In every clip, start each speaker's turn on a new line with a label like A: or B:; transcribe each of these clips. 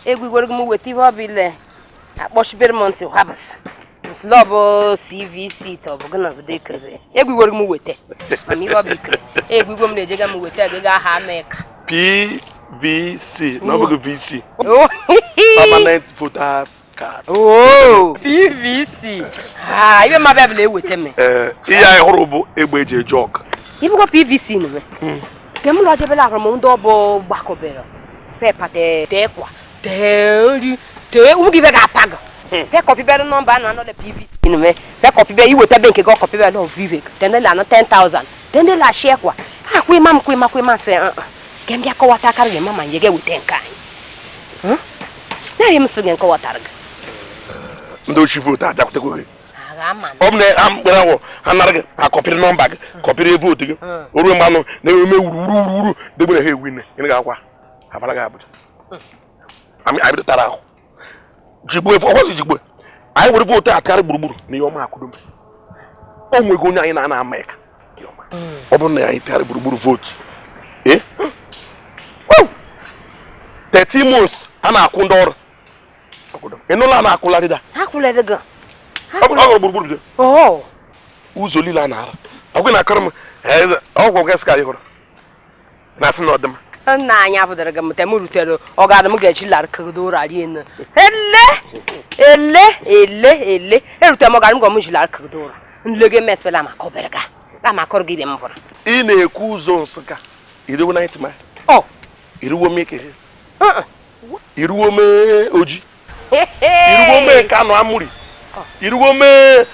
A: Egwu igwere m weta ihe ọ bụla akpọchibere m ntị habasa nsịla ọ bụ CVC ta ọ bụ gị na obodo ekere egwu igwere m weta mana ihe ọ bụ ikere egwu igwe m na-ejega m weta gị ga aha Amerịka.
B: PVC na ọ bụghị VC. Permanent Voters Card.
A: Oh, PVC. Ha, ibe ma bịa bụla eweta m.
B: Ee, ihe anyị hụrụ bụ egbe eji eje ọgụ.
A: Ibụkwa PVC nwe nke m lọjebela ahụrụ m ndị ọbụ gbakọbere pepa tee kwa tee nri tee ụmụ gị ibe ga-apa gị pe kọpibere nọmba a na-anọ le PVC nwe pe kọpibe iweta be nke gị ọkọpibe na ovive tendela anọ 10,000 tendela ashie kwa ha kwa ịma m kwa ịma kwa ịma sị ke m bịa kọwata akarị gị mama nye gị eweta nke anyị naghị m sị gị nkọwatara gị.
B: Ndị ochi vootu abịakwutekwa gị.
A: Agha ama.
B: Ọ bụ na ha mkpere ahụ ha nara gị, ha kọpịrị nọmba gị, kọpịrị vootu gị, o ruo mgbe anụ na-eme wuru wuru wuru wuru degbere ha egwu nne gịnị ga-akwa abara gị Abuja. Anyị tara ahụ jigbuo ọgwọzi jigbuo anyị were vootu atụgharị gburugburu na ihe ọma akwụdo o nwego onye anyị na-ana ama ya ọ bụrụ na anyị tụgharị gburugburu vootu 30 months a na-akwụ ndị ọrụ ị nụla a na-akwụlarịda ọ gụrụ gburugburu ụzọ niile a na-ara ọgwụ na-akọrọ m ọgwụ gasị ka anyị hụrụ na-asị na ọ dị mma.
A: Nna anyị abụdara gị mụta m rutere ọ gara m ga-eji lara kegodo ụra rie nne ele ele ele ele erutere m ọ gara m ga m ji lara kegodo ụra nlege mesfela maka obere ga la maka ọrụ gị ibe m hụrụ.
B: Ị na-ekwu ụzọ Nsụka iruwo 90 mile iruwo mekere iruwo mee oji iruwo mee Kano Amuri iruwo mee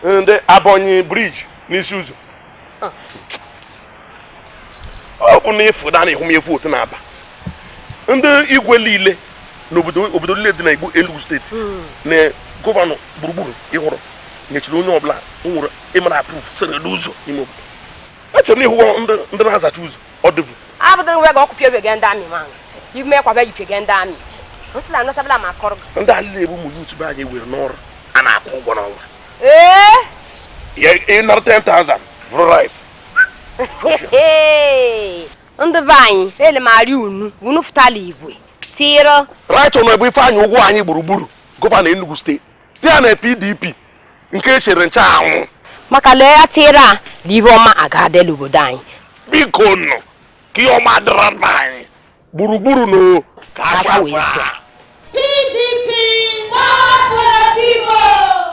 B: ndị Abonyi briji n'isi ụzọ. Ọ bụ na ịfụ na ịhụ m efu otu na-aba ndị igwe niile n'obodo obodo niile dị na Igbo Enugu steeti na gọvanọ gburugburu ịhụrụ nyechiri onye ọbụla nwụrụ ịmara aproof sịrị n'ụzọ ime obodo. Echere m na ịhụwa ndị na-azacha ụzọ ọ dịbụ
A: abụdịrị nwe ga ọkụpịa ebe ndị amị ma ime kwa bịa yipie ndị amị nsịla anọtabala ma akọrọ gị.
B: Ndị alịla ebu ụmụ yuutubu anyị were n'ọrụ a na-akwụ ụgwọ n'ọnwa.
A: Ee,
B: ị nara 10,000 bụrụ rice.
A: Ndị be anyị ele m arị unu unu fụtala igwe tiro
B: right ọnụ bụ Ifeanyị ụgwọ anyị gburugburu gọvanọ Enugu steeti dị ya na PDP nke echere nche anwụ
A: maka lee ya tiro a na ihe ọma aga-adịla obodo anyị.
B: Biko nụ ka ihe ọma dịra mba anyị gburugburu nụ ka
A: aka wee sị
C: PDP!